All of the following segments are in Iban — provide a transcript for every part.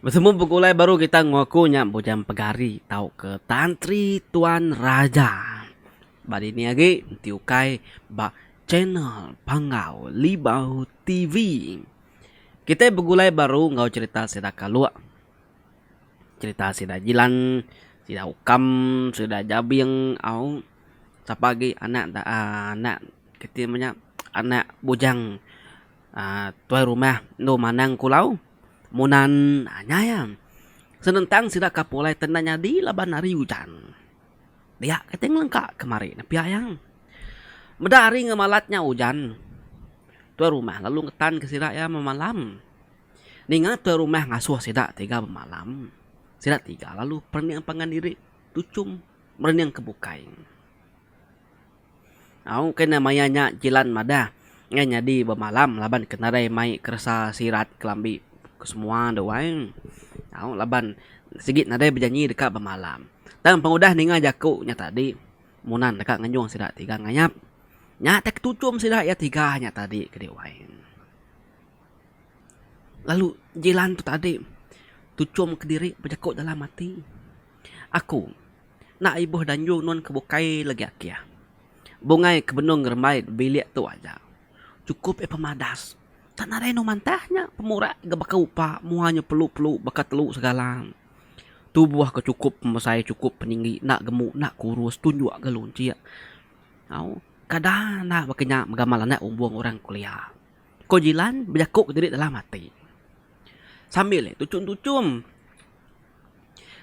Besemu begulai baru kita ngaku nya Bujang Pegari tauka Tan Sri Tuan Raja. Ba dini agi enti ukai ba channel Panggau Libau TV. Kitai begulai baru enggau cherita sida kaluk. Cherita sida Jilan, sida Ukam, sida Jabing au sapa agi anak aaa anak kiti menya anak bujang aaa tuai rumah endu Manang Kulau Munan aaa nya iya. Senentang sida ka pulai te enda nyadi laban hari ujan. Dia kite ngelengka kemari ne pia iya. Meda hari ngemalat nya ujan tuai rumah lalu ngetan ke sida iya memalam. Ninga tuai rumah ngasuh sida tiga bemalam, sida tiga lalu perening pangan diri tuchum merening ke bukai. Au kena maya nya Jilan madah ngai nyadi bemalam laban ke nadai mai keresa sirat kelambi kesemua deh wai. Au laban sigi nadai bejanji deka bemalam. Tang pengudah ninga jaku nya tadi Munan deka nganjung sida tiga ngayap. Nya tai ketuchum sida iya tiga nya tadi ke deh wai. Lalu jilan tu tadi tuchum kediri bejaku dalam ati. Aku enda ibuh danjung nuan ke bukai lagi akih. Bungai ke benung ngerembai bilik tu aja. Chukup iya pemadas. Tak nadai anu mantah nya pemurak ga baka upa mua nya pelu-pelu baka telu segala. Tubuh ke chukup pemesai chukup peninggi enda gemu enda kurus tunjuk ga lunchik. Au kada enda baka nya gamal anak umbung orang kulia. Ko Jilan bejaku kediri dalam ati. Sambil iya tuchum-tuchum.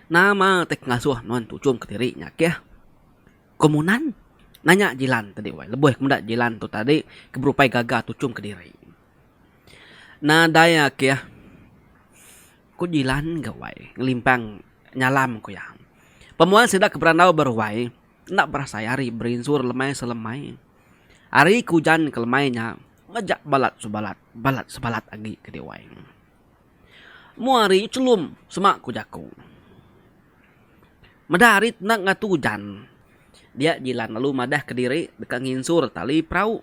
Nama ti ngasuh nuan tuchum kediri nya kih? Ko Munan nanya Jilan tadi wai lebuh ke meda Jilan tu tadi ke berupai gaga tuchum kediri. Nadai akih. Ku Jilan ga wai ngelimpang nyalam ku iya. Pemuan sida ke berandau beruai enda berasai hari berinsur lemai selemai. Ari ke ujan ke lemai nya majak balat sebalat balat sebalat agi ke diwai. Mua hari chelum sema ku jaku. Meda hari enda ngatu ujan dia Jilan lalu madah kediri deka nginsur tali perau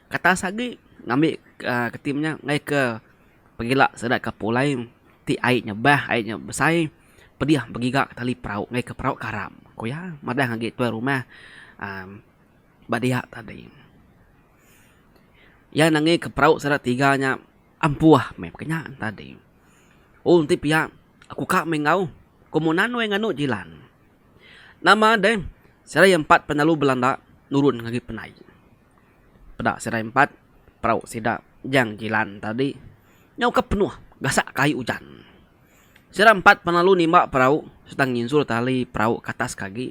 ke atas agi ngambi uhh keti menya ngaih ke pegila sida ke pulai ti ai nya bah ai nya besai pedih begiga ke tali perau ngaih ke perau karam ku iya madah agi tuai rumah uhh. Ba dia tadi. Iya nangi ke perau sida tiga nya ampuh meh peka nya tadi. Oh enti pia aku ka meh enggau ku Munan weh nganu Jilan. Nama deh sida iya empat penalu belanda nurun ngagai penai. Peda sida empat perau sida Jang Jilan tadi nyau ka penuh gasak ke ai ujan. Sida empat penalu nimba perau sereta nginsur tali perau ke atas ke agi.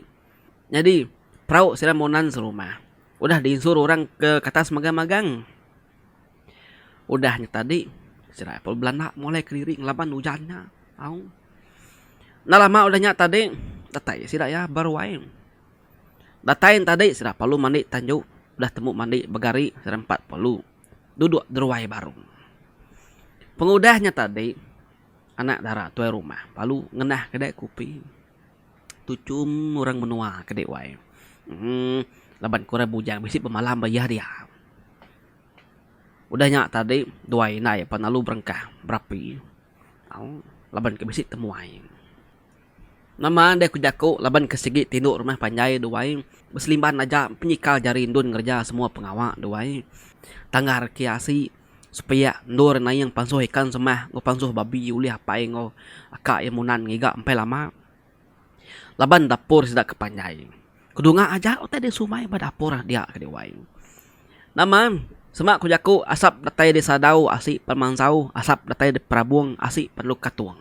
Nyadi, perau sida Munan serumah udah diinsur orang ke katas magang-magang. Udah nya tadi, sida pun belanda mulai kediri ngelaban ujan nya. Au. Enda lama udah nya tadi, datai sida iya ba ruai. Datai ne tadi sida perlu mandi tanju, udah temu mandi begari sida empat perlu duduk deruai baru. Pengudah nya tadi, anak dara tuai rumah lalu ngenah kedai kopi. Tuchum orang menua ke dek wai uhh laban ke orang bujang bisi bemalam ba iya dia. Udah nya tadi duai indai pan lalu berengkah berapi au laban ke bisi temuai. Nama deh ku jaku laban ke sigi tindu rumah panjai duai beselimban aja penyikal jari endun ngereja semua pengawa duai. Tanggar ke asi sepiak endur naing pansuh ikan semah enggau pansuh babi ulih apai enggau aka iya munan ngiga empai lama. Laban dapur sida ke panjai. Kedunga aja utai di sumai ba dapur dia ke diwai. Nama sema ku jaku asap datai di sadau asi pan mansau asap datai di perabung asi perlu katung.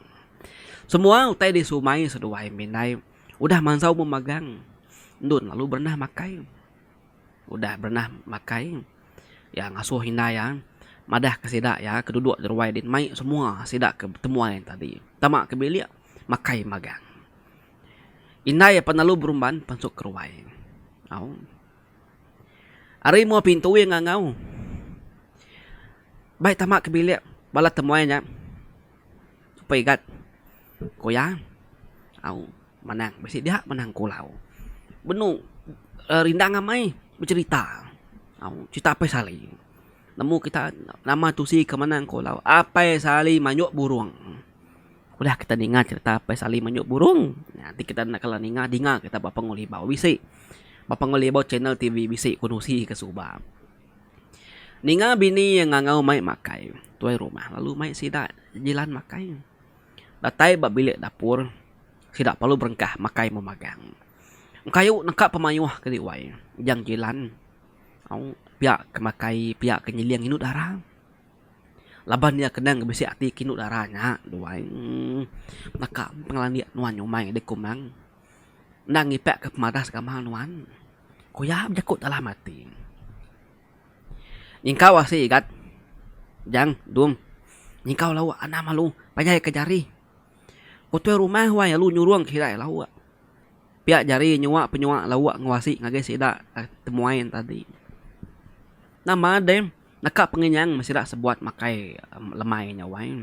Semua utai di sumai seduai mindai udah mansau memagang endun lalu berenah makai. Udah berenah makai iya ngasuh indai iya madah ke sida iya ke duduk di ruai din mai semua sida ke betemuai tadi tama ke bilik makai magang. Indai iya pan lalu berumban pansut ke ruai. Au. Ari mua pintu iya ngangau bai tama ke bilik bala temuai nya apai igat ku iya. Au. Manang bisi dia manang kulau. Benu rindang amai becerita. Au cerita apai sali. Nemu kita nama tusi ke manang kulau apai sali manjuk burung. Udah kita ninga cerita Apai Sali manjuk burung. Enti kita enda kala ninga, dinga kita ba Panggau Libau bisi. Ba Panggau Libau channel TV bisi ku nusi ke suba. Ninga bini iya ngangau mai makai, tuai rumah lalu mai sida jilan makai. Datai ba bilik dapur, sida perlu berengkah makai memagang. Engkayu neka pemayuh ke diwai jang jilan au pia ke makai pia ke nyeling indu dara. Laban iya kenang bisi ati ke indu dara nya duai neka pengelandik nuan nyumai deh kumang. Enda ngipak ke pemadas gamal nuan. Ku iya bejaku dalam ati. Nyingkau asi igat Jang Dum nyingkau lauk anang malu panjai ke jari. Ku tuai rumah wai lalu nyurung ke sida lauk. Pia jari nyua penyua lauk enggau asi ngagai sida temuai ne tadi. Nama deh neka pengenyang meh sida sebuat makai lemai nya wai.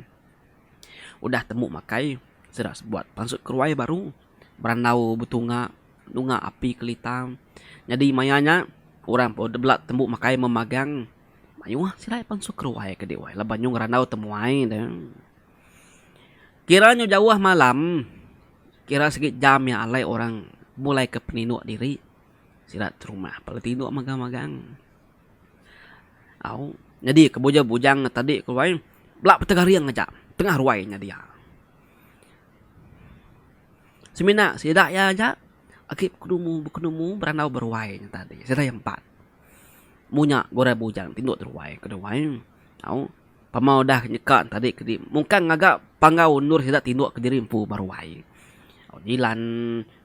Udah temu makai sida sebuat pansut keruai baru berandau betunga. Nunga api kelita. Nyadi maya nya orang pun bela tembu makai memagang mayuh sida pan suka keruai ke diwai laban nyung randau temuai ne. Kira nyu jauh malam kira sigi jam iya alai orang mulai ke peninduk diri sida terumah bala tinduk magang-magang. Au nyadi ke bujang-bujang ne tadi keruai bela petegaring aja tengah ruai nya dia. Semina sida iya aja agi bekenumu bekenumu berandau beruai nya tadi sida iya empat. Munya gurai bujang tinduk teruai ke duai au pama udah nyeka tadi kedi mungkang ngaga panggau endur sida tinduk kediri empu ba ruai. Jilan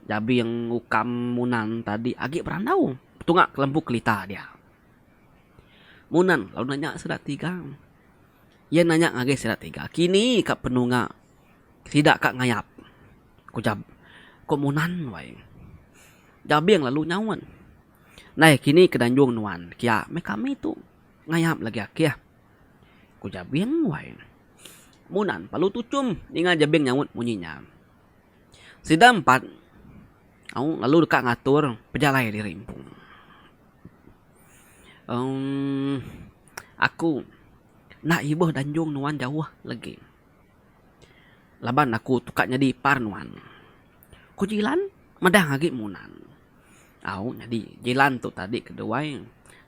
jabing ukam munan tadi agi berandau betunga kelembu kelita dia. Munan lalu nanya sida tiga. Iya nanya ngagai sida tiga kini ka penunga. Sida ka ngayap, ku Jab, ku Munan wai. Jabing lalu nyaut, Ndai kini ke danjung nuan kia meh kami tu ngayap lagi akih, ku Jabing wai. Munan lalu tuchum ninga Jabing nyaut munyi nya. Sida empat au lalu deka ngatur pejalai diri empu. Emm aku enda ibuh danjung nuan jauh lagi. Laban aku tu ka nyadi ipar nuan. Ku Jilan madah agi Munan. Au nyadi Jilan tu tadi keduai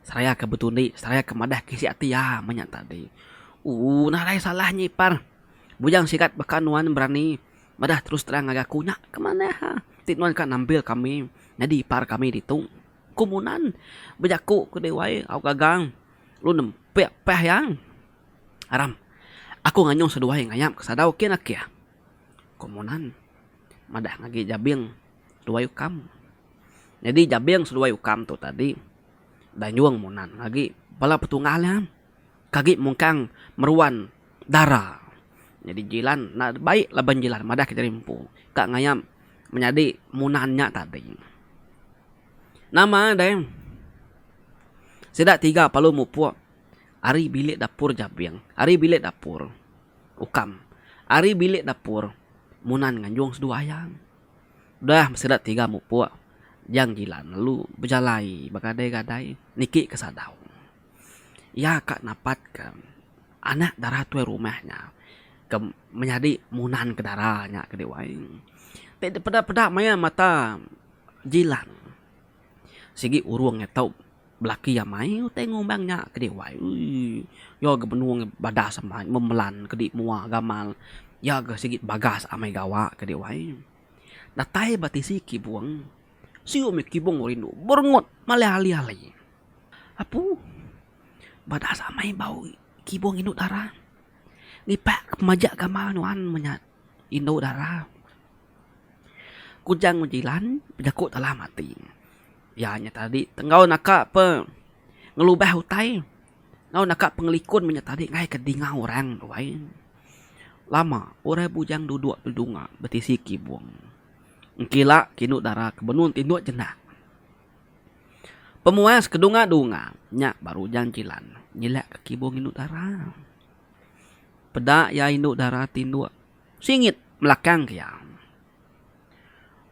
seraya ke betundi seraya ke madah ke isi ati iya meh nya tadi. Ooh nadai salah nya ipar. Bujang sigat baka nuan berani madah terus terang ngagai aku nya ke manah ti nuan ka nampil kami nyadi ipar kami ditu. Ku Munan bejaku ke diwai au gagang lalu nempik pah iya. Aram, aku nganyung seduai ngayap ke sadau kin akih, ku Munan madah ngagi Jabing seduai Ukam. Nyadi Jabing seduai Ukam tu tadi danyung Munan ngagi bala petunggal iya ke agi mungkang meruan dara. Nyadi Jilan enda baik laban Jilan madah ke diri empu ka ngayap menyadi Munan nya tadi. Nama deh sida tiga perlu mupuk. Ari bilik dapur Jabing, ari bilik dapur Ukam, ari bilik dapur Munan nganjung seduai iya. Udah sida tiga mupuk Jang Jilan lalu bejalai begadai-gadai niki ke sadau. Iya ka napatka anak dara tuai rumah nya ke menyadi Munan ke dara nya ke diwai. Ti dipeda-peda maya mata Jilan sigi urung iya tau. Belaki amai utai ngumbang nya ke diwai ooii iya ga benung badas amai memelan kedi mua gamal iya ga sigi bagas amai gawa ke diwai. Datai ba tisi kibung siu mih kibung rindu berengut malih ali ali. Apu badas amai bau kibung indu dara ngipak ke pemajak gamal nuan meh nya indu dara. Kujang Jilan bejaku dalam ati. Iya nya tadi tenggau naka pe ngelubah utai enggau naka pengelikun meh nya tadi ngagai ke dinga orang wai. Lama orang bujang duduk bedunga betisi kibung. Engkila ke indu dara ke benung tinduk jenak. Pemuas ke dunga-dunga nya baru Ujang Jilan nyilak ke kibung indu dara. Peda iya indu dara tinduk singit melakang ke iya.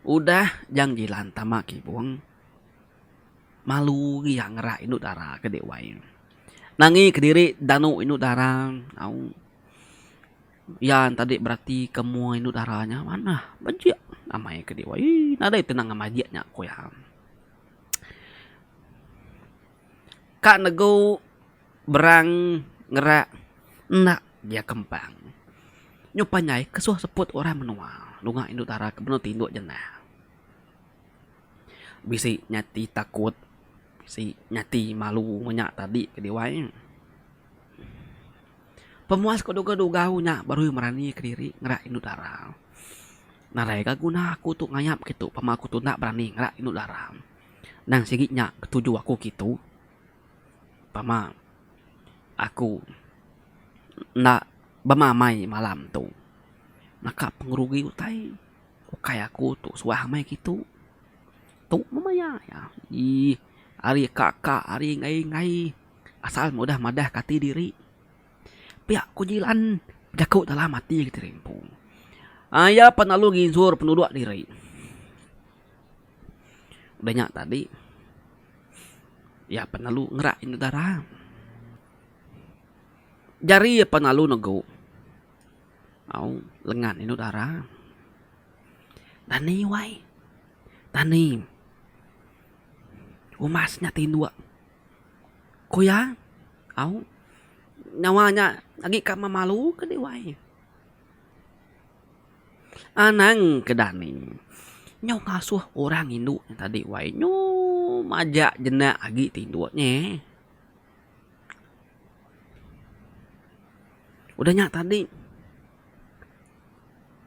Udah Jang Jilan tama kibung, malu iya ngerak indu dara ke dek wai. Nangi kediri danu indu dara au. Iya tadi berati ke mua indu dara nya manah bejik amai ke diwa ii nadai tenang majik nya ku iya. Ka negu berang ngerak enda dia kempang. Nyu panjai kesuh seput orang menua nunga indu dara ke benung tinduk jenah. Bisi nyati takut bisi nyati malu menya tadi ke diwai. Pemuas ke dugau-dugau nya baru merani kediri ngerak indu dara. Nadai ga guna aku tu ngayap kitu pama aku tu enda berani ngerak indu dara. Nang sigi nya ketuju aku kitu. Pama aku enda bemamai malam tu. Naka pengerugi utai ukai aku tu suah amai kitu. Tu meh maya iya. Eii ari ka-ka ari enggai-enggai. Asal meh udah madah ke ati diri. Pia ku Jilan bejaku dalam ati ke diri empu. Iya pan lalu nginsur penuduk diri. Udah nya tadi iya pan lalu ngerak indu dara. Jari iya pan lalu negu au lengan indu dara. Dani wai. Dani. Umas nya tinduk. Ku iya, au nyawa nya agi ka memalu ke diwai. Anang ke dani nyau ngasuh orang indu nya tadi wai nyu majak jenak agi tinduk nye. Udah nya tadi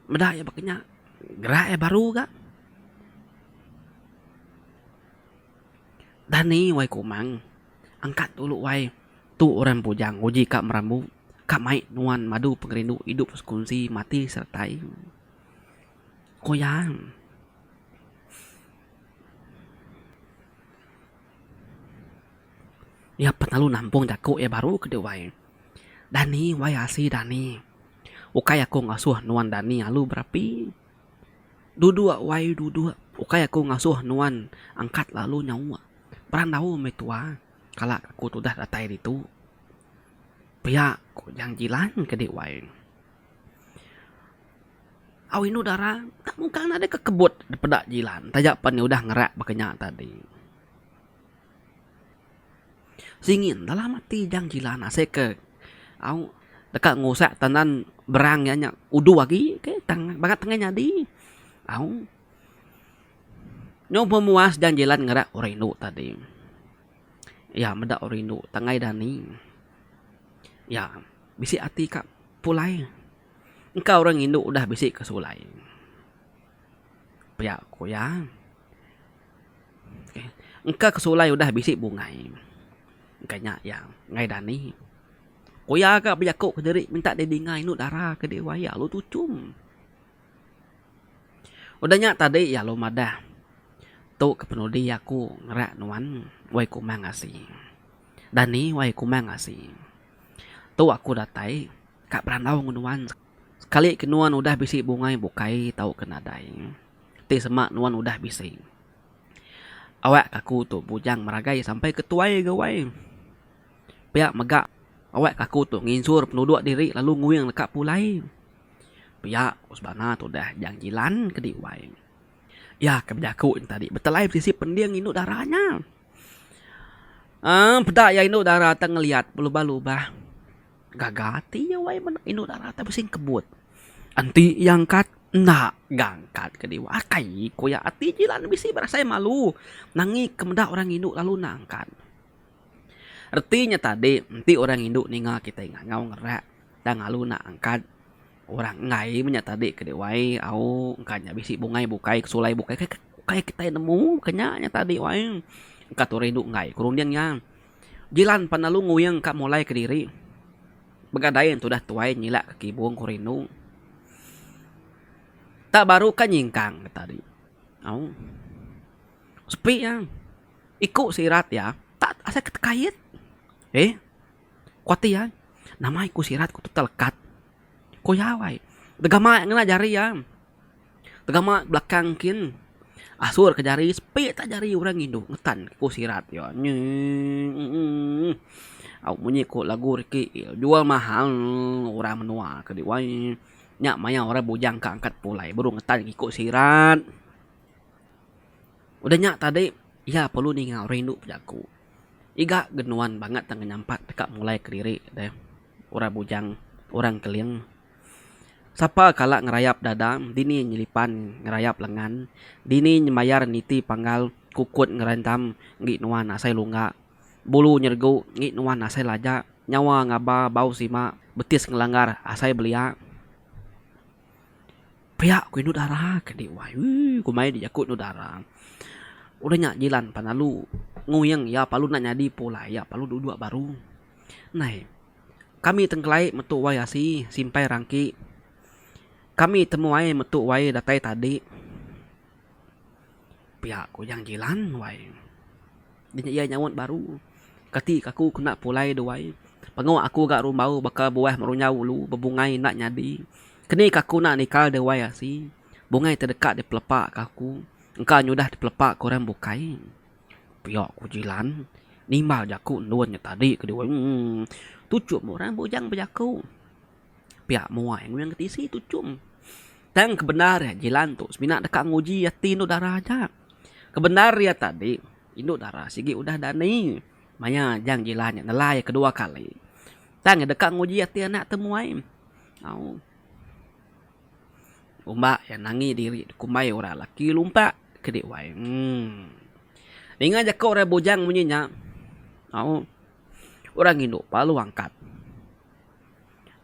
meda iya baka nya gerak iya baru ga. Dani wai kumang angkat dulu wai tu orang bujang uji ka merambu ka mai nuan madu pengerindu idup sekunsi mati seretai ku iya. Iya pan lalu nampung jaku iya baru ke deh wai. Dani wai asi dani ukai aku ngasuh nuan dani alu berapi. Duduk wai duduk ukai aku ngasuh nuan angkat lalu nyauk berandau meh tua kala aku tudah datai ditu. Pia ku Jang Jilan ke di wai. Au indu dara tak mungkang nadai ke kebut dipeda Jilan taja pan iya udah ngerak baka nya tadi. Singin dalam ati Jang Jilan asai ke au deka ngusak tandan berang iya nya udu agi ke tang bangat tengah nyadi au nyau pemuas Jang Jilan ngerak orang indu tadi. Iya meda orang indu tanggai dani iya bisi ati ka pulai engka orang indu udah bisi ke sulai. Pia ku iya. Engka kesulai udah bisi bungai. Engka nya iya enggai dani. Ku iya ga bejaku kediri minta didinga indu dara ke diwai lalu tuchum. Udah nya tadi iya lalu madah tu ke penudi aku ngerak nuan wai kumang asi. Dani wai kumang asi. Tu aku datai ka berandau ngan nuan sekali ke nuan udah bisi bungai bukai tauka nadai. Ti sema nuan udah bisi. Awak ka aku tu bujang meragai sampai ke tuai ga wai. Pia mega awak ka aku tu nginsur penuduk diri lalu nguing deka pulai. Pia ku sebana tudah Jang Jilan ke di wai. Iya ke bejaku nya tadi betelai besisi pending indu dara nya. Aaa peda iya indu dara te ngeliat belubah-lubah. Gaga ati iya wai meda indu dara te bisi kebut. Enti iya angkat enda ga angkat ke diwa akai ku iya ati jilan bisi berasai malu nangi ke meda orang indu lalu enda angkat. Reti nya tadi enti orang indu ninga kitai ngangau ngerak tang lalu enda angkat orang enggai meh nya tadi ke diwai au engka nya bisi bungai bukai kesulai bukai ukai kitai nemu ke nya nya tadi wai. Engka tu orang indu enggai ku runding iya. Jilan pan lalu nguing ka mulai kediri. Begadai tudah tuai nyilak ke kibung ku rindu. Tak baru ka nyingkang ke tadi. Au. Sepi iya. Iku sirat iya tak asai ke tekait. Eh. Ku ati iya. Nama iku sirat ku tu telekat. Ku iya wai. Degama ngena jari iya. Tegama belakang kin. Asur ke jari sepi tak jari orang indu ngetan ku sirat iya. Nyeeeee. Au munyi ku lagu Ricky Il jual mahal orang menua ke diwai. Nya maya orang bujang ka angkat pulai baru ngetan iku sirat. Udah nya tadi iya perlu ninga orang indu bejaku. Iga genuan bangat tang ngenyampat deka mulai kediri deh orang bujang orang keling. Sapa kala ngerayap dada dini nyelipan ngerayap lengan dini nyemayar niti panggal kukut ngerentam enggi nuan asai lungga. Bulu nyeregu ngi nuan asai laja, nyawa ngaba bau sima, betis ngelanggar asai belia. Pia ku indu dara ke di wai ooh ku mai di jaku indu dara. Udah nya jilan pan lalu nguyeng iya palu enda nyadi pulai iya palu duduk baru. Nai kami tengkelai metu wai asi simpai rangki. Kami temuai metu wai datai tadi. Pia ku Ujang Jilan wai. Dinya iya nyaut baru. Kati ka aku kena pulai duai. Pengu aku ga rumbau baka buah merunyau ulu bebungai enda nyadi. Keni ka aku enda nikal duai asi. Bungai ti deka dipelepa ka aku engka nyudah dipelepa ka orang bukai. Pia ku Jilan nimbal jaku endun nya tadi ke duai. Emm tuchum orang bujang bejaku. Pia muai nguyang ke tisi tuchum. Tang ke bendar iya jilan tu semina deka nguji ati indu dara aja. Ke bendar iya tadi indu dara sigi udah dani maya jang jilan nya nelai kedua kali. Tang iya deka nguji ati anak temuai. Au. Umba iya nangi diri dikumbai orang laki lumpak ke di wai. Emm. Ninga jaku orang bujang munyi nya au orang indu lalu angkat.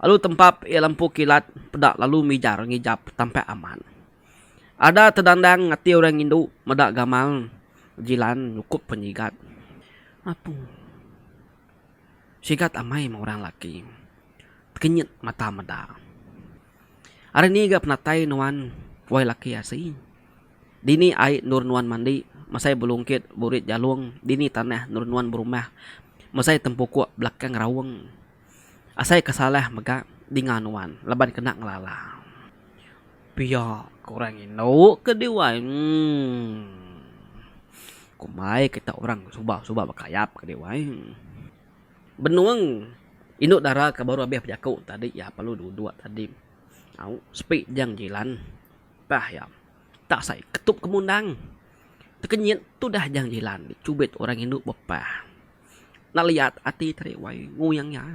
Lalu tempap iya lempu kilat peda lalu mijar ngijap tampak amat. Ada tedandang ati orang indu meda gamal jilan nyukup penyigat. Apu. Sigat amai meh orang laki. Tekenyit mata meda. Ari ni ga penatai nuan wai laki asi. Dini ai endur nuan mandi mesai belungkit burit jalung dini tanah endur nuan berumah mesai tempukuk belakang raung. Asai ke salah mega dinga nuan laban kena ngelala. Pia ke orang indu ke diwai emm. Kumbai kita orang suba suba bekayap ke diwai. Benung indu dara ke baru abih bejaku tadi iya perlu duduk tadi. Au sepi jang jilan pah iya. Tak asai ketup ke mundang. Tekenyit tudah jang jilan dicubit orang indu bepah. Enda liat ati tadi wai nguyang iya.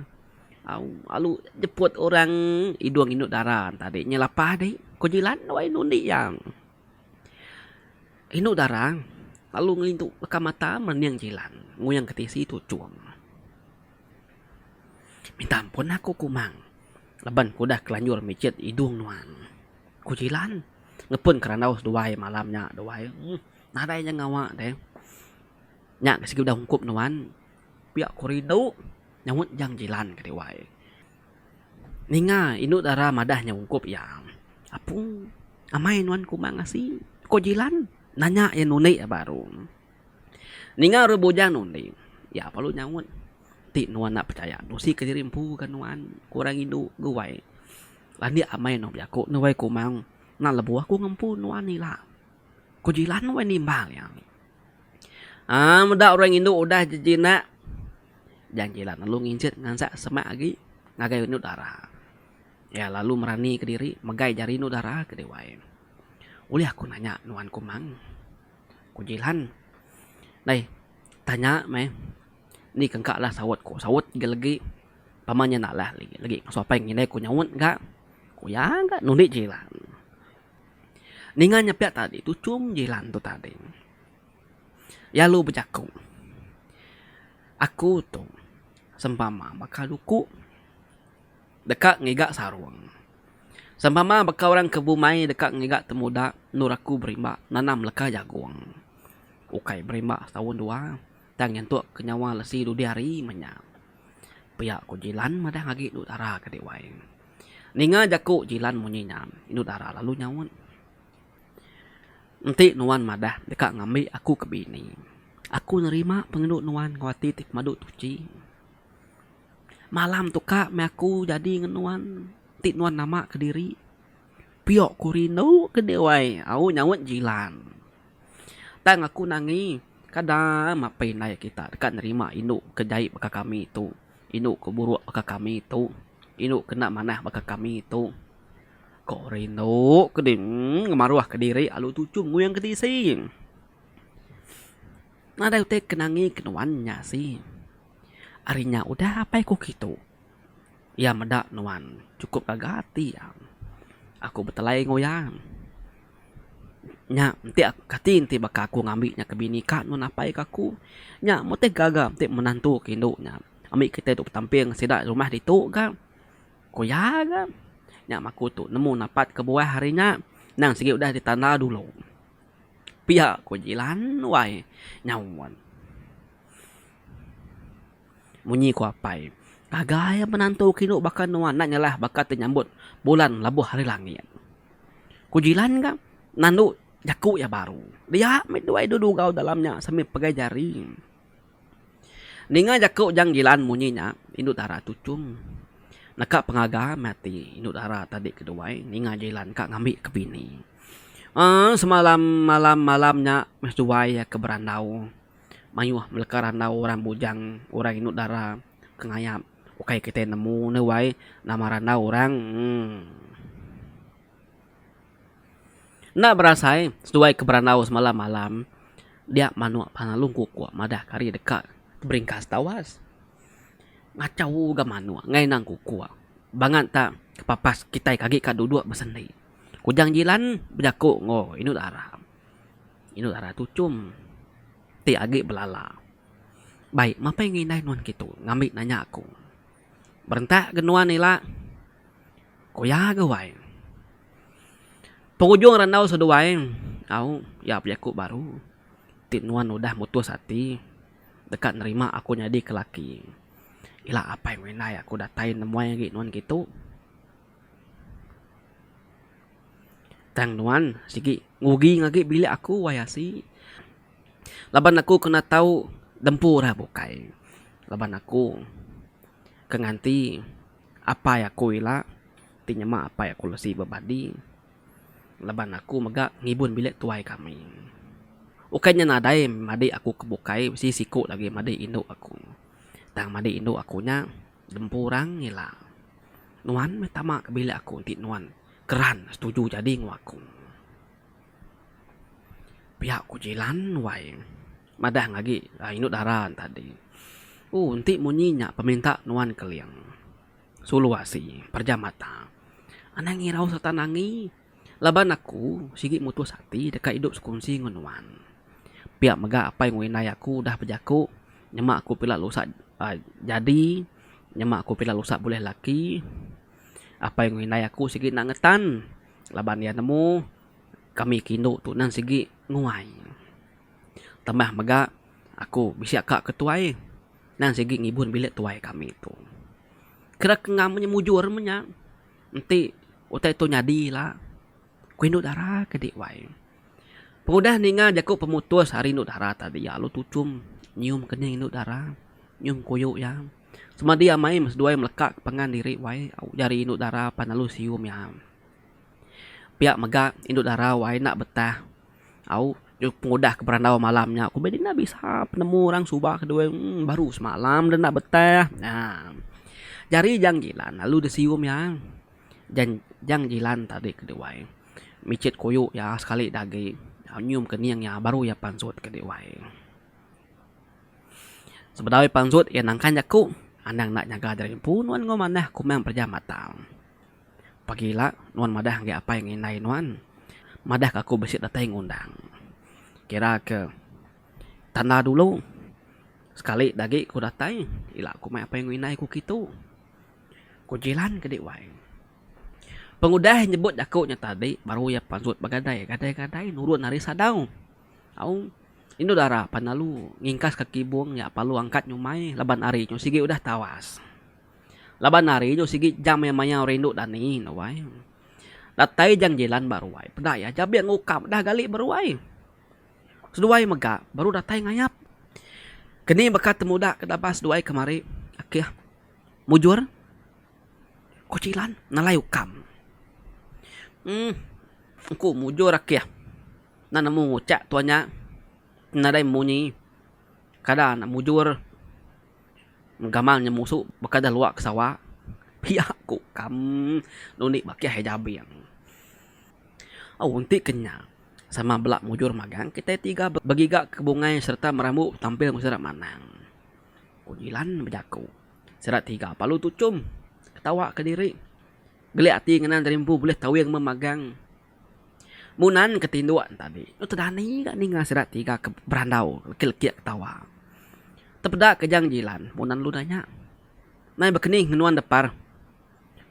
Au alu jeput orang idung indu dara tadi nyelapah deh ko jilan wai nundi iya. Indu dara lalu ngelintu leka mata merening jilan nguyang ke tisi tuchum. Minta ampun aku kumang laban ku udah kelanjur michit idung nuan. Ku jilan ngepun kerandau seduai malam nya duai nadai nya ngawa deh. Nya ke sigi udah ungkup nuan pia ku rindu nyaut jang jilan ke diwai. Ninga indu dara madah nya ungkup iya. Apu amai nuan kumang asi ko jilan nanya iya nundi iya baru. Ninga orang bujang nundi iya perlu nyaut ti nuan enda pechaya nusi kediri empu ga nuan ku orang indu guai. Landik amai nuan bejaku ne wai kumang enda lebuh aku ngempu nuan ila. Ku jilan wai nimbal iya. Aaa meda orang indu udah jejinak Jang Jilan lalu nginsit ngansak semak agi ngagai indu dara. Iya lalu merani kediri megai jari indu dara ke diwai. Ulih aku nanya nuan kumang? Ku Jilan. Deh tanya meh ni ke engka alah saut ku. Saut ga legi pama nya enda alah legi legi ngasuh apai ngindai ku nyaut ga. Ku iya ga nundi Jilan. Ninga nya pia tadi tuchum jilan tu tadi. Iya lalu bejaku, Aku tu sempama baka duku deka ngiga sarung. Sempama baka orang ke bumai deka ngiga temuda endur aku berimba nanam leka jagung. Ukai berimba setaun dua tang nyentuk ke nyawa lesi dudi hari meh nya. Pia ku Jilan madah agi endu dara ke diwai. Ninga jaku Jilan munyi nya, indu dara lalu nyaut. Enti nuan madah deka ngambi aku ke bini, aku nerima pengendu nuan enggau ati ti pemadu tuchi. Malam tu ka meh aku jadi ngan nuan enti nuan nama kediri. Pio ku rindu ke deh wai, au nyaut Jilan. Tang aku nangi, kada mapai indai kita deka nerima indu ke jai baka kami tu, indu ke buruk baka kami tu, indu ke enda manah baka kami tu. Ko rindu ke ding ngemaruh ke diri alu tuchum nguing ke tisi. Nadai utai ke nangi ke nuan nya si. Ari nya udah apai ku kitu. Iya meda nuan chukup gaga ati iya. Aku betelai enggau iya. Nya enti kati enti baka aku ngambi nya ke bini ka nuan apai ka aku. Nya meh gaga enti menantu ke indu nya. Ambi kitai tu betamping sida rumah ditu ga. Ku iya ga. Nya meh aku tu nemu napat kebuah ari nya nang sigi udah ditanda dulu. Pia ku Jilan wai nyaut. Munyi ku apai. Gaga iya menantu ke indu baka nuan enda nyalah baka ti nyambut bulan labuh ari langit. Ku Jilan ga nandu jaku iya baru. Dia meh duai dudugau dalam nya sambil pegai jari. Ninga jaku Jang Jilan munyi nya indu dara tuchum. Neka pengaga meh ati indu dara tadi keduai ninga Jilan ka ngambi ke bini. Aaa semalam malam malam nya meh seduai iya ke berandau. Mayuh meleka randau orang bujang, orang indu dara ke ngayap. Ukai kitai nemu ne wai nama randau orang uhh. Enda berasai seduai ke berandau semalam malam dia manuk lalu kukuk madah ke hari deka beringkas tawas. Ngachau ga manuk enggai nang kukuk. Bangat ta kepapas kitai ke agi ka duduk besendi. Kujang jilan bejaku enggau indu dara. Indu dara tuchum ti agi belala. Bai mapai ngindai nuan kitu ngambi nanya aku. Berentak ga nuan ila ku iya ga wai. Pengujung randau seduai au iya bejaku baru ti nuan udah mutus ati deka nerima aku nyadi ke laki. Ila apai ngindai aku datai nemuai agi nuan kitu. Tang nuan sigi ngugi ngagi bilik aku wai asi. Laban aku kena tau dempu orang bukai. Laban aku ke nganti apai aku ila ti nyema apai aku lesi bebadi. Laban aku mega ngibun bilik tuai kami. Ukai nya nadai madik aku ke bukai bisi siku lagi madik indu aku. Tang madik indu aku nya dempu orang ila. Nuan meh tama ke bilik aku enti nuan keran setuju jadi enggau aku. Pia ku Jilan wai madah ngagi indu dara ne tadi. Ooh enti munyi nya peminta nuan keling. Sulu asi pereja mata. Anang ngirau sereta nangi. Laban aku sigi mutus ati deka idup sekunsi enggau nuan. Pia mega apai enggau indai aku udah bejaku nyema aku pila lusa jadi nyema aku pila lusa bulih laki apai enggau indai aku sigi enda ngetan laban iya nemu kami ke indu tu nang sigi nguai. Tambah mega aku bisi aka ke tuai nang sigi ngibun bilik tuai kami tu. Kira ke ngam mujur meh nya. Enti utai tu nyadi ila, ku indu dara ke di wai. Pengudah ninga jaku pemutus ari indu dara tadi iya lalu tuchum nyium kening indu dara, nyium kuyu iya. Semadi amai meh seduai meleka ke pangan diri wai jari indu dara pan lalu sium iya. Pia mega indu dara wai enda betah au pengudah ke berandau malam nya ku enda bisa penemu orang suba keduai uhh baru semalam deh enda betah uhh. Jari Jang Jilan lalu disium iya Jang Jang Jilan tadi keduai michit kuyu iya sekali da agi nyium kening iya baru iya pansut keduai. Sebedau iya pansut iya nangkan jaku anang enda nyaga diri empu nuan enggau manah kumang pereja mata. Pagila nuan madah ngagai apai enggau indai nuan madah ka aku bisi datai ngundang. Kira ke tanda dulu sekali da agi ku datai ila ku mai apai enggau indai ku kitu. Ku Jilan ke di wai. Pengudah nyebut jaku nya tadi baru iya pansut begadai gadai gadai nurun ari sadau. Au indu dara pan lalu ngingkas ka kibung iya lalu angkat nyumai laban ari nyu sigi udah tawas. Laban hari nyu sigi jam iya maya rindu dani ne wai. Datai jang jilan ba ruai peda iya jabing ngukap dah gali ba ruai. Seduai mega baru datai ngayap. Keni baka temuda ke dabas seduai kemari akih mujur ku jilan nalai ukam. Uhh engku mujur akih enda nemu nguchak tuan nya. Nadai munyi kada enda mujur gamal nya musu baka da luak ke sawa pia ku kam nundi bakih jabing. Au enti ke nya sama bela mujur magang kitai tiga begiga ke bungai sereta merambu tampil enggau sida manang. Ku Jilan bejaku. Sida tiga palu tuchum ketawa kediri gelik ati ngenang diri empu bulih tawing memagang. Munan ke tinduk tadi enu tedani ga ninga sida tiga ke berandau lekik-lekik ketawa. Tepeda ke jang jilan munan lalu nanya, Nai bekenih ngenuan depar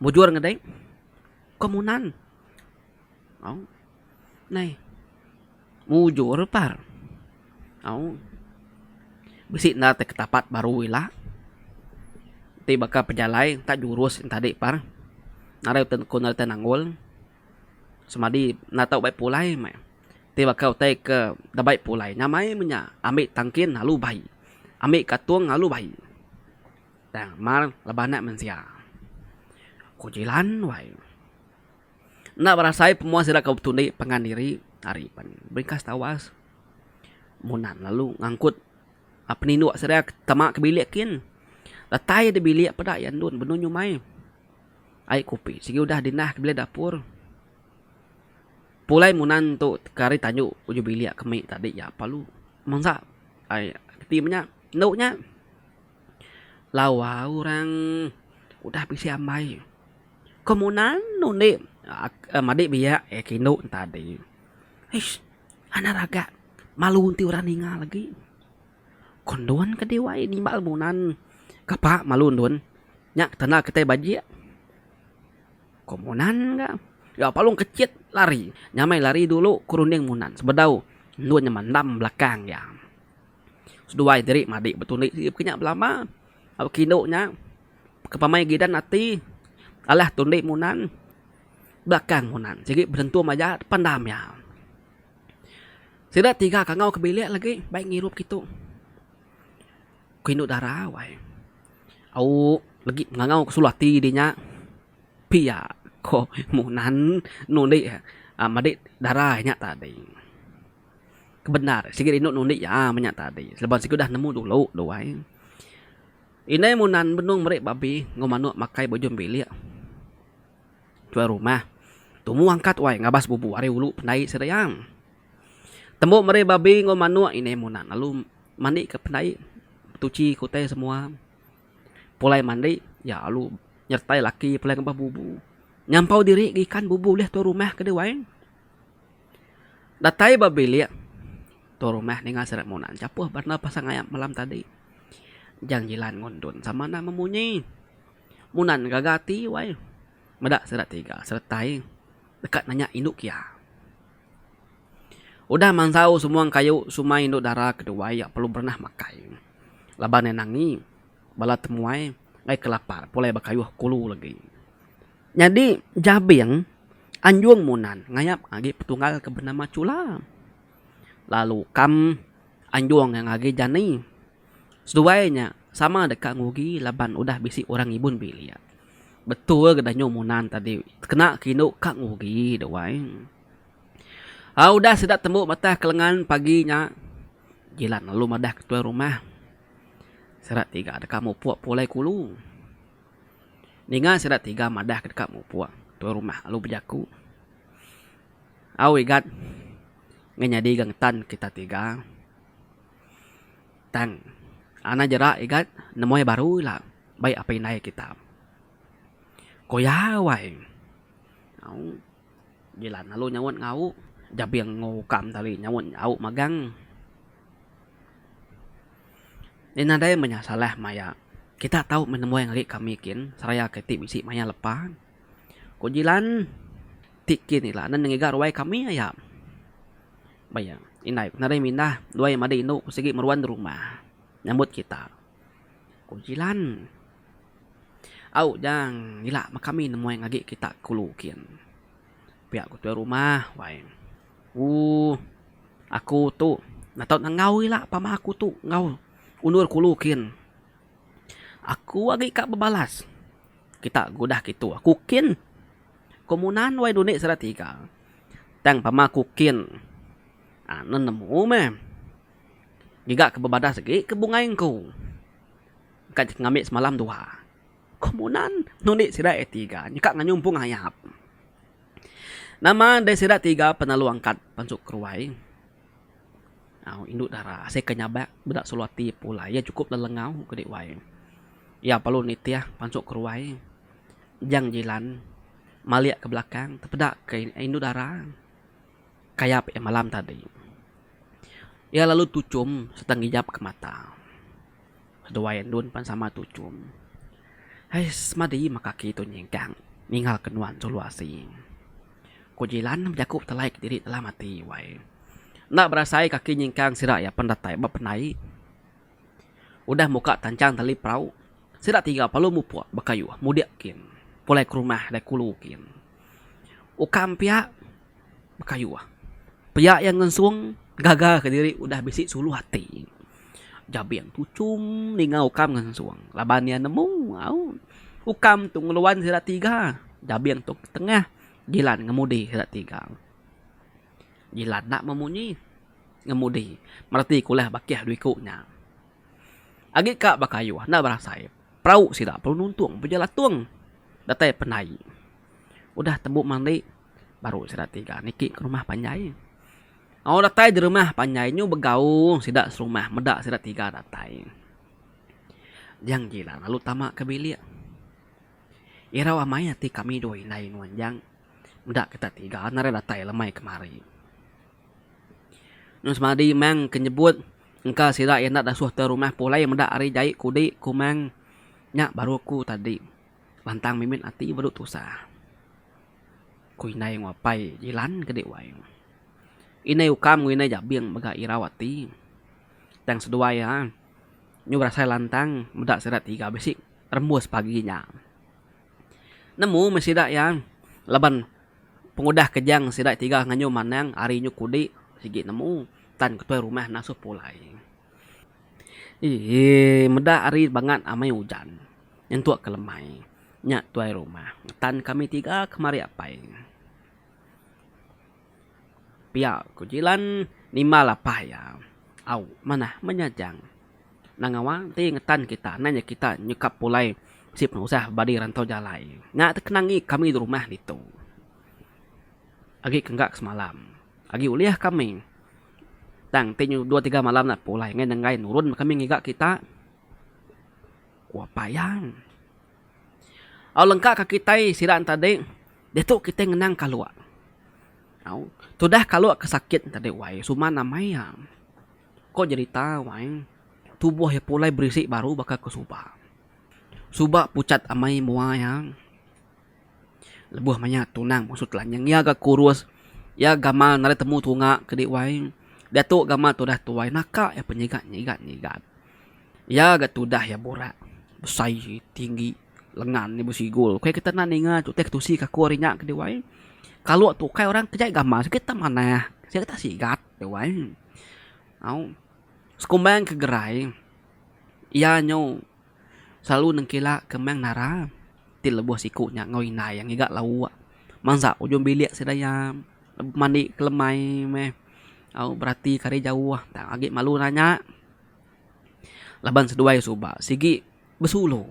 mujur ngedek? Ko Munan. Au. Nai. Mujur par. Au. Bisi enda tai ketapat baru ila. Ti baka pejalai tak jurus tadi par. Nadai ku nadai tai nanggul. Semadi enda tau bai pulai meh. Ti baka utai ke da bai pulai nyamai meh nya ambi tangkin lalu bai. Ambi katung lalu bai. Tang mar laban anak mensia. Ku Jilan wai. Enda berasai pemua sida ke betundi pangan diri ari pan bingkas tawas. Munan lalu ngangkut peninduk sida tama ke bilik kin. Datai da bilik peda iya endun benung nyumai. Ai kopi sigi udah dinah ke bilik dapur. Pulai munan tu ke ari tanju ujung bilik ke mih tadi iya perlu mengsa ai reti menya endu nya. Lawa orang udah bisi ambai. Ko munan undi madi biak ke indu ne tadi. Eish anak ragak malu enti orang ninga lagi. Ko endun ke diwai nimbal munan kapa malu endun nya tanda kitai bajik. Ko munan ga. Ga palung kechit lari nyamai lari dulu ku runding munan sebedau endun nya mandam belakang iya. Seduai diri madi betundi sigi pekenya belama au ke indu nya ke pamai gidan ati alah tundi munan belakang munan sigi berentum aja pandam iya. Sida tiga kangau ke bilik lagi bai ngirup kitu. Ku indu dara wai. Au legi ngangau ke sulu ati di nya pia ko Munan nundi madi dara nya tadi. Kebendar sigi rindu nundi iya meh nya tadi laban sigi udah nemu dulu tu wai. Indai Munan benung meri babi enggau manuk makai ba ujung bilik. Tuai rumah. Tumu angkat wai ngabas bubu ari ulu pendai sida iya. Tembu meri babi enggau manuk indai munan lalu mandi ke pendai betuchi ke utai semua. Pulai mandi iya lalu nyertai laki pulai ngabas bubu. Nyampau diri ga ikan bubu ulih tuai rumah ke deh wai. Datai ba bilik tuai rumah ninga sida munan chapuh ba enda pasal ngayap malam tadi. Jang jilan ngundun sama enda memunyi. Munan gaga ati wai meda sida tiga seretai deka nanya indu kia. Udah mansau semua kayu sumai indu dara keduai iya perlu berenah makai laban iya nangi bala temuai enggai ke lapar pulai bekayuh kulu legi. Nyadi Jabing anjung Munan ngayap agi petunggal ke benama Chula lalu Kam anjung iya ngagai Jani. Seduai nya sama deka ngugi laban udah bisi orang ngibun bilik. Betul ga danyu munan tadi kena ke indu ka ngugi duai. Au udah sida tembu matah kelengan pagi nya Jilan lalu madah ke tuai rumah sida tiga deka mupuk pulai kulu. Ninga sida tiga madah ke deka mupuk tuai rumah lalu bejaku. Au igat ngan nyadi ga ngetan kita tiga. Tang, anak jera igat nemuai baru ila bai apai indai kita. Ku iya wai. Au Jilan lalu nyaut ngau Jabing enggau Ukam tali nyaut au magang. Nya nadai meh nya salah maya kita tau meh nemuai ngagai kami kin seraya ke ti bisi maya lepa. Ku Jilan ti kin ila ne ngiga ruai kami aya. Ba iya, indai ku nadai mindah duai madi indu ku sigi meruan rumah nyambut kita. Ku Jilan. Au jang ila meh kami nemuai ngagi kita ke ulu kin. Pia ku tuai rumah wai. Ooh aku tu enda tau enggau ila pama aku tu enggau undur ke ulu kin. Aku agi ka bebalas kita ke udah kitu aku kin. Ku Munan wai nundi sida tiga. Tang pama ku kin. Aa ne nemu meh. Giga ke bebadas agi ke bungai engku. Ka ngambi semalam dua. Ko Munan nundi sida iya tiga nyeka nganyung pung ayap. Nama deh sida tiga penalu angkat pansut keruai. Au indu dara asai ke nyabak meda sulu ati pulai iya chukup lelengau ke dek wai. Iya perlu nitih pansut keruai jang jilan malik ke belakang tepeda ke indu dara kayap iya malam tadi. Iya lalu tuchum sereta ngijap ke mata. Seduai endun pan sama tuchum. Hais semadi meh kaki tu nyingkang ninggal ke nuan sulu asi. Ku Jilan bejaku betelai kediri dalam ati wai. Enda berasai kaki nyingkang sida iya pan datai ba pendai. Udah muka tanchang tali perau, sida tiga perlu mupuk bekayuh mudik kin pulai ke rumah dai kulu kin. Ukam pia bekayuh. Pia iya ngensung gaga kediri udah bisi suluh ati. Jabing tuchum ninga ukam ngensung laban iya nemu au ukam tu ngeluan sida tiga. Jabing tu tengah Jilan ngemudi sida tiga. Jilan enda memunyi ngemudi mereti ke ulah bakih dua iku nya. Agi ka bekayuh enda berasai perau sida perlu nuntung bejelatung datai pendai. Udah tembu mandi baru sida tiga niki ke rumah panjai. Au datai di rumah panjai nyu begaung sida serumah meda sida tiga datai. Jang Jilan lalu tama ke bilik. Irau amai ati kami dua indai nuan Jang meda kita tiga narai datai lemai kemari. Nyau semadi mang ke nyebut engka sida iya enda dasuh tuai rumah pulai meda ari jai kudi ku mang nya baru aku tadi lantang mimit ati bedu tusah. Ku indai enggau apai Jilan ke di wai. Indai ukam enggau indai jabing mega irau ati. Tang seduai iya nyu berasai lantang meda sida tiga bisi rembus pagi nya. Nemu meh sida iya laban pengudah kejang sida tiga nganyu manang ari nyu kudi sigi nemu tan ketuai rumah nasuh pulai. Eii meda ari bangat amai ujan nyentuk ke lemai nya tuai rumah tan kami tiga kemari apai. Pia ku Jilan nimbal apai iya. Au manah menya jang. Nang ngawa enti ngetan kita anang nya kita nyukap pulai bisi penusah bebadi rantau jalai. Nya te kenangi kami di rumah ditu. Agi ke engga ke semalam. Agi ulih kami. Tang enti nyu dua tiga malam enda pulai ngai nenggai nurun meh kami ngiga kita. Ku apai iya. Au lengka ka kitai sida enti tadi diatu kitai ngenang kaluk. Au tudah kaluk ke sakit enti tadi wai suman amai iya. Ko jerita wai tubuh iya pulai berisi baru baka ke suba. Suba puchat amai mua iya. Lebuh maya tunang masu telanyang iya ga kurus iya gamal nadai temu tunga ke di wai. Diatu gamal tudah tuai naka iya penyigat nyigat nyigat. Iya ga tudah iya burak besai tinggi. Lengan nya besigul. Kai kita enda ninga tu utai ketusi ke aku ari nya ke diwai. Kalu tu ukai orang ke jai gamal sigi kita manah, sigi kita sigat diwai. Au sekumbang ke gerai iya nyu selalu nengkila ke meng nara ti lebuh siku nya enggau indai iya ngiga lauk mansa ujung bilik sida iya mandi ke lemai meh au berati ke ari jauh tang agi malu nanya laban seduai suba sigi. Besulu.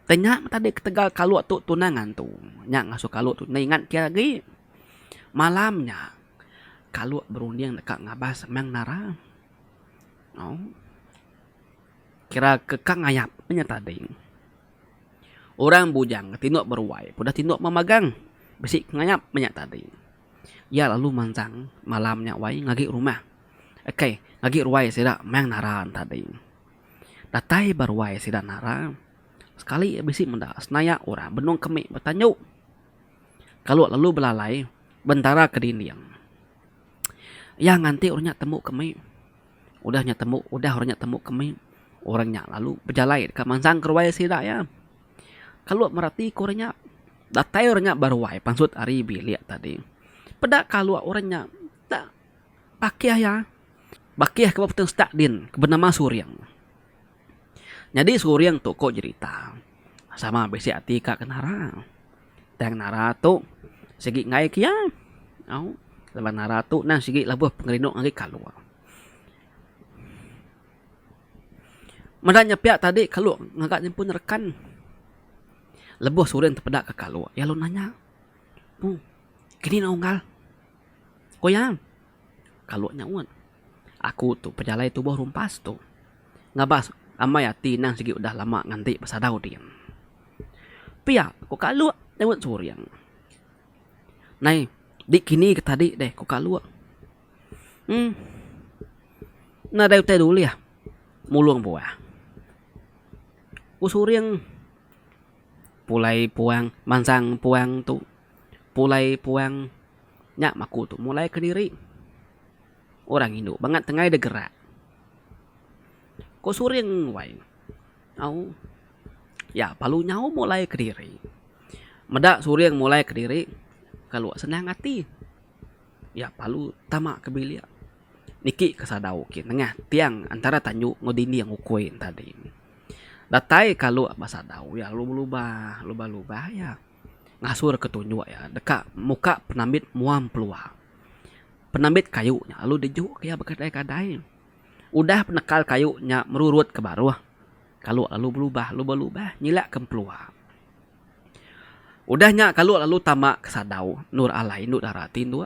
Tang nya meh tadi ketegal kaluk tu tunang antu. Nya ngasuh kaluk tu enda ingat ke agi. Malam nya, kaluk berunding deka ngabas Mang Nara. Au. Kira ke ka ngayap meh nya tadi. Orang bujang ke tinduk beruai pun udah tinduk memagang bisi ke ngayap meh nya tadi. Iya lalu mansang malam nya wai ngagi rumah. Okey, ngagi ruai sida Mang Nara tadi. Datai ba ruai sida nara, sekali iya bisi meda senaya orang benung kemi betanju. Kalu lalu belalai bentara ke dinding. Iya nganti orang nya tembu kemi. Udah nya tembu, udah orang nya tembu kemi, orang nya lalu bejalai deka mansang ke ruai sida iya. Kalu mereti ke orang nya, datai orang nya ba ruai pansut ari bilik tadi. Peda kalu orang nya tak bakih iya. Bakih ke ba petang setak din ke benama Suring. Nyadi Suring tu ko jerita sama bisi ati ka ke Nara. Tang Nara tu sigi enggai ke iya. Au laban Nara tu nang sigi lebuh pengerindu ngagai kaluk. Meda nya pia tadi kaluk ngaga nyimpun rekan. Lebuh Suring tepeda ke kaluk, iya lalu nanya, Mu, kini ne unggal? Ku iya, Kaluk nyaut, Aku tu pejalai tubuh rumpas tu. Ngabas amai ati endang sigi udah lama nganti besadau din. Pia ku kaluk nyaut Suring. Nai, di kini ke tadi deh ku kaluk. Em. Nadai utai dulih mulung buah. Ku Suring pulai puang mansang puang tu pulai puang nya maku tu mulai kediri. Orang indu bangat tengai deh gerak. Ku Suring wai au ya palu nyau mulai kediri. Meda Suring mulai kediri kalu senang ati. Iya palu tama ke bilik niki ke sadau ke nengah tiang antara tanju enggau dinding ukui ne tadi. Datai kalu ba sadau iya lalu belubah lubah lubah iya ngasur ke tunjuk iya deka muka penambit muam pelua. Penambit kayu nya lalu dijuk ke iya bekadai kadai. Udah penekal kayu nya merurut ke baruh kalu lalu belubah lubah lubah nyilak ke empelua. Udah nya kalu lalu tama ke sadau endur alai indu dara ti indu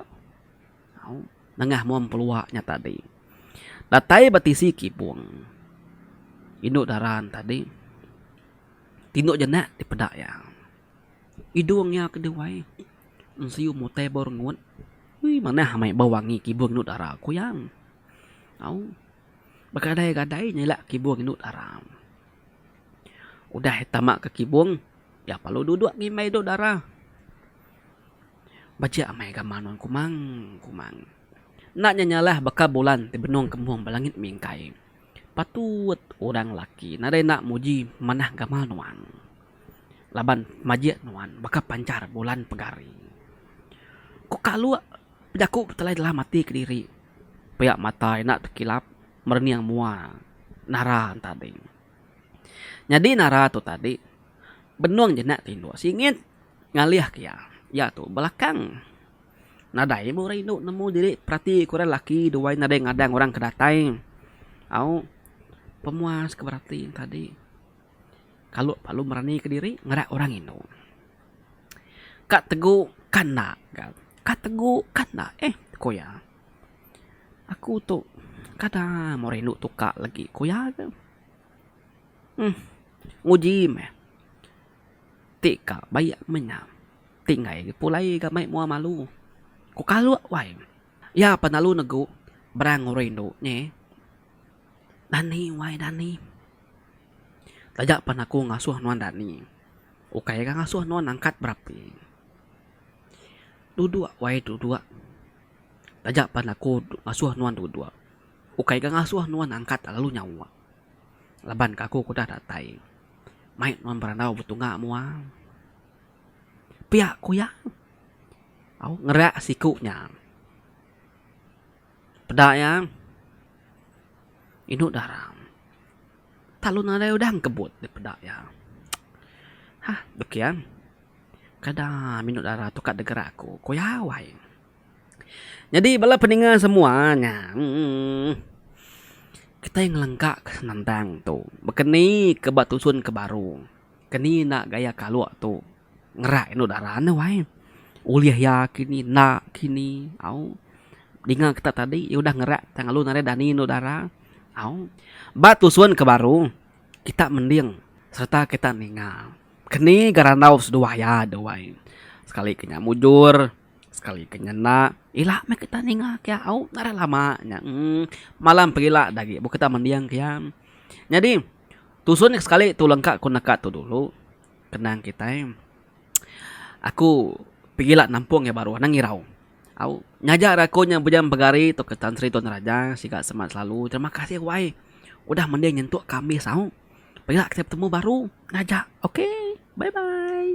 au nengah mua empelua nya tadi. Datai ba tisi kibung indu dara ne tadi tinduk jenak dipeda iya. Idung iya ke diwai ensiu mutai bau rengut ui manah amai bau wangi kibung indu dara ku iya. Au begadai gadai nyelak kibung indu dara. Udah tama ke kibung, iya perlu duduk ngimbai duk dara. Bajik amai gamal nuan kumang, kumang. Enda nya nyalah baka bulan ti benung kembung ba langit mingkai. Patut orang laki nadai enda muji manah gamal nuan. Laban majik nuan baka panchar bulan pegari. Ku Kaluk bejaku betelai dalam ati kediri. Pia mata enda tekilap merening mua Nara tadi. Nyadi Nara tu tadi benung jenak tinduk singit ngalih ke iya. Iya tu belakang. Nadai meh orang indu nemu diri perati ke orang laki duai nadai ngadang orang ke datai. Au pemuas ke berati tadi. Kalu lalu merani kediri ngerak orang indu. Ka tegu ka enda ga. Ka tegu ka enda eh ku iya. Aku tu kada meh orang indu tu ka lagi ku iya ga. Uhh nguji meh ti ka baik meh nya ti enggai ga pulai ga mai mua malu. Ku kaluk wai iya pan lalu negu berang orang indu nyi. Dani wai dani. Taja pan aku ngasuh nuan dani ukai ga ngasuh nuan angkat berapi. Duduk wai duduk. Taja pan aku ngasuh nuan duduk, ukai ga ngasuh nuan angkat lalu nyawa. Laban ka aku ke udah datai, mai nuan berandau betunga mua. Pia ku iya. Au ngerak siku nya. Peda iya, indu dara. Tak lu nadai udah engkebut dipeda iya. Hah bek iya. Kada mih indu dara tu ka degerak aku, ku iya wai. Nyadi bala peninga semua nya uhh kitai ngelengka ke senentang tu bekeni ke ba tusun ke baru keni enda gaya kaluk tu ngerak indu dara ne wai ulih iya kini enda kini au dinga kita tadi iya udah ngerak tang lalu nadai dani indu dara au ba tusun ke baru kita mending sereta kita ninga keni ga randau seduai iya duai sekali ke nya mujur. Sekali ke nyenda, ila meh kita ninga ke au nadai lama nya uhh malam pegila da agi kita mending ke iya. Nyadi tusun ke sekali tu lengka ku neka tu dulu kenang kitai aku pegila nampung iya baru anang irau. Au nyaja ra aku nya bejam pegari tauka Tan Sri Tun Raja siga semak selalu terima kasih wai udah mending nyentuk ke ambis au. Pegila kitai betemu baru ngaja ok bye bye.